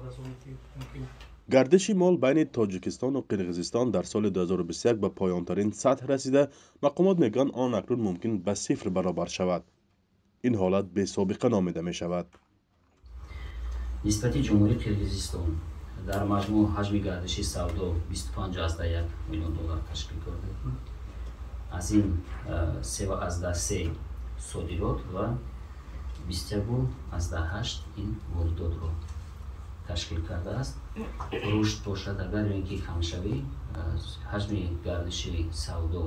аз оне ки мумкин. Гардиши мол байни Тоҷикистону Қирғизистон дар соли 2021 ба поёнтарин сатҳ расида, мақомот мегӯянд, он акнун мумкин ба сифр баробар шавад. Ин ҳолат бесобиқа номида мешавад. Нисбати Ҷумҳурии Қирғизистон дар маҷмӯъ ҳаҷми гардиши савдо 25,1 миллион доллар ташкил карда, аз ин 3,3 содирот ва 21,8 ин воридотро ташкил кардааст. Рушд бошад агар ё ин ки камшавӣ ҳаҷми гардиши савдо,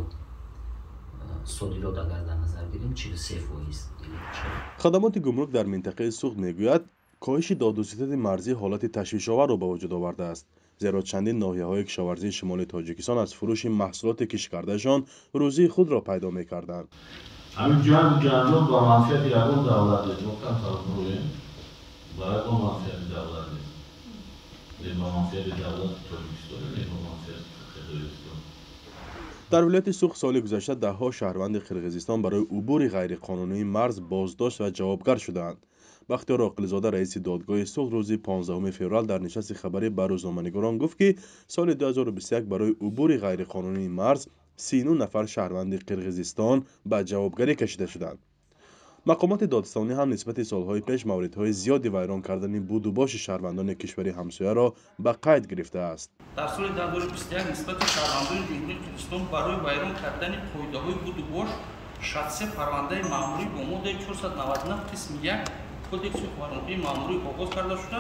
содирот агар дар назар гирем, 43%. Хадамоти гумрук дар минтақаи Суғд мегӯяд, коҳиши додуситади марзӣ ҳолати ташвишоварро ба вуҷуд овардааст, зеро чандин ноҳияҳои кишоварзии шимоли Тоҷикистон аз фурӯши маҳсулоти кишткардаашон рӯзии худро пайдо мекарданд. Ҳамин ҷангу ҷанҷол ба манфиати ягон давлат нест. Мо кам талаброем, ба ягон манфиати давлат нест, не ба манфиати давлати Тоҷикистон, не ба манфиати Қирғизистон. Дар вилояти Суғд соли гузашта даҳҳо шаҳрванди Қирғизистон барои убури ғайриқонунии марз боздошт ва ҷавобгар шудаанд. Бахтиёр Оқилзода, раиси додгоҳи Суғд, рӯзи 15 феврал дар нишасти хабарӣ ба рӯзноманигорон гуфт, ки соли 2021 барои убури ғайриқонунии марз 39 нафар шаҳрванди Қирғизистон ба ҷавобгарӣ кашида шуданд. Мақомоти додстонӣ ҳам нисбати солҳои пеш мавридҳои зиёди вайрон кардани будубоши шаҳрвандони кишвари ҳамсояро ба қайд гирифтааст. Дар соли 2021 нисбати шаҳрвандони Ҷумҳурии Қирғизистон барои вайрон кардани қоидаҳои будубош 63 парвандаи маъмурӣ бо моддаи 499 қисми 1 Кодекси ҳуқуқвайронкунии маъмурӣ оғоз карда шуда.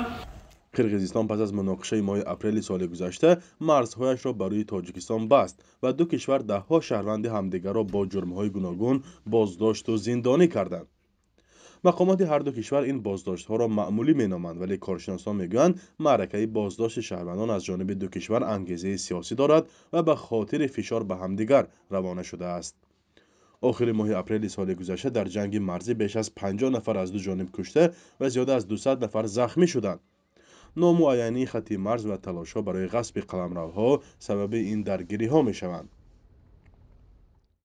Қирғизистон пас аз муноқишаи моҳи апрели соли гузашта марзҳояшро ба рӯи Тоҷикистон баст ва ду кишвар даҳҳо шаҳрванди ҳамдигарро бо ҷурмҳои гуногун боздошту зиндонӣ карданд. Мақомоти ҳарду кишвар ин боздоштҳоро маъмулӣ меноманд, вале коршиносон мегӯянд, маъракаи боздошти шаҳрвандон аз ҷониби ду кишвар ангезаи сиёсӣ дорад ва ба хотири фишор ба ҳамдигар равона шудааст. Охири моҳи апрели соли гузашта дар ҷанги марзӣ беш аз 50 нафар аз ду ҷониб кушта ва зиёда аз 200 нафар захмӣ шуданд. Номуайянии хати марз ва талошҳо барои ғасби қаламравҳо сабаби ин даргириҳо мешаванд.